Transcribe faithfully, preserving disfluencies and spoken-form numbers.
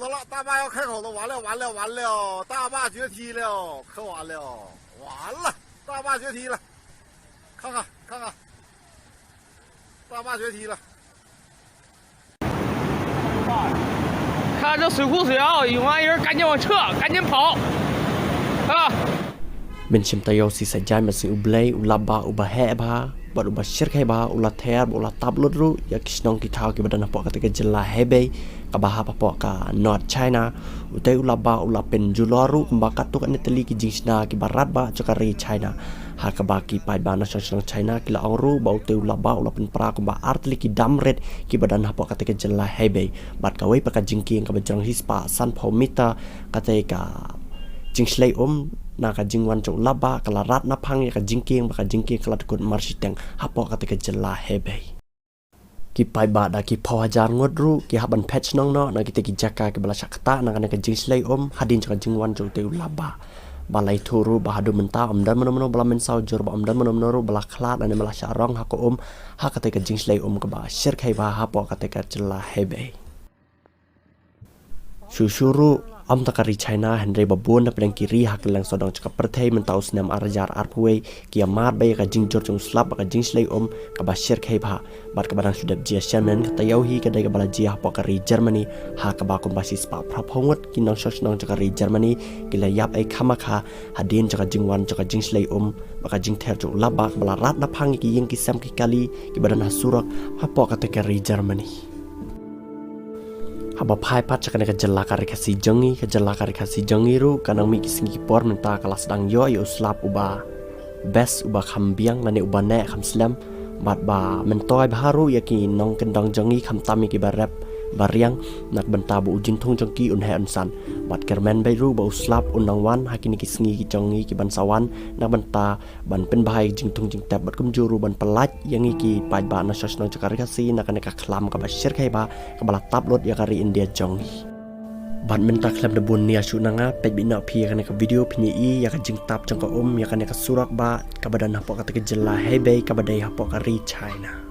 好了，大巴要开口了，完了完了完了，大巴决堤了，可完了，完了，大巴决堤了，看看看看，大巴决堤了。看这水库水啊，有啊，有人赶紧往撤，赶紧跑啊！Mynsiem taïew shi saitjaiñ, mynsiem U Blei u lap ba uba heh bha bad uba shyrkhei bha u la ther bad u la tap lut ruh ïa ki shnong ki thaw kiba don hapoh kata ka jylla Hebei kaba hap hapoh ka North China. Utei u lap ba u la pynjulor ruh kumba katto katne tylli ki jingshna kiba rat ba jong ka ri China. Ha kaba ki paidbah na shnong shnong China ki la ong ruh ba utei u lap ba u la pynpra kumba ar tylli ki dam rit kiba don hapoh kata ka jylla Hebei. Bad kawei pat ka jingkieng kaba jrong shispah sanphew meter, kata ka jingshlei um na ka jingwan jong u lap ba ka la rat naphang ïa ka jingkieng bad ka jingkieng ka la dkut marshiteng hapoh kata ka jylla Hebei. Ki paidbah da ki phew hajar ngut ruh ki hap ban phet shnong noh na kita ki jaka kiba la shah ktah na kane ka jingshlei um hadien jong ka jingwan jong utei u lap ba. Ba la ïathuh ruh ba haduh mynta ym don mano mano ba la mynsaw jur bad ym don mano mano ruh ba la khlad lane ba la shah rong ha ka um ha kata ka jingshlei um kaba shyrkhei bha hapoh kata ka jylla Hebei. Shuh shuh ruh, ym tang ka ri China hynrei ba bun na pdeng ki ri ha kylleng sawdong jong ka pyrthei mynta u snem ar hajar arphew wei ki ïa mad bha ïa ka jingjur jong u slap bad ka jingshlei um kaba shyrkhei bha bad kaba dang shu dep jia shen. Ka taïew hi ka dei kaba la jia hapoh ka ri Germany, ha kaba kumba shispah phraphew ngut ki nongshong shnong jong ka ri Germany ki la ïap ei khamakha hadien jong ka jingwan jong ka jingshlei um bad ka jingther jong u lap ba kaba la rat naphang ïa ki ïing ki sem ki kali kiba don ha surok hapoh kata ka ri Germany. Haba phai pat sha kane ka jylla ka ri Khasi jong ngi, ka jylla ka ri Khasi jong ngi ruh ka nang mih ki sngi ki por mynta ka la sdang ïoh ïa u slap uba bes, uba kham biang lane uba neh kham slem bad ba myntoi bha ruh ïa ki nongkyndong jong ngi khamtam ïa kiba rep ba riang na ka bynta ba u jingthung jong ki un heh un san. Bad kyrmen beit ruh ba u slap un nang wan ha kine ki sngi ki jong ngi ki ban sa wan na ka bynta ban pynbha ïa ka jingthung jingtep bad kumjuh ruh ban pyllait ïa ngi ki paidbah na shnong shnong jong ka ri Khasi na kane ka khlam kaba shyrkhei bha kaba la tap lut ïa ka ri India jong ngi. Bad mynta khlem da bun nia shuh na nga, peit beit noh phi ïa kane ka video phin ïohi ïa ka jingtap jong ka um ïa kane ka surok ba kaba don hapoh kata ka jylla Hebei kaba dei hapoh ka ri China.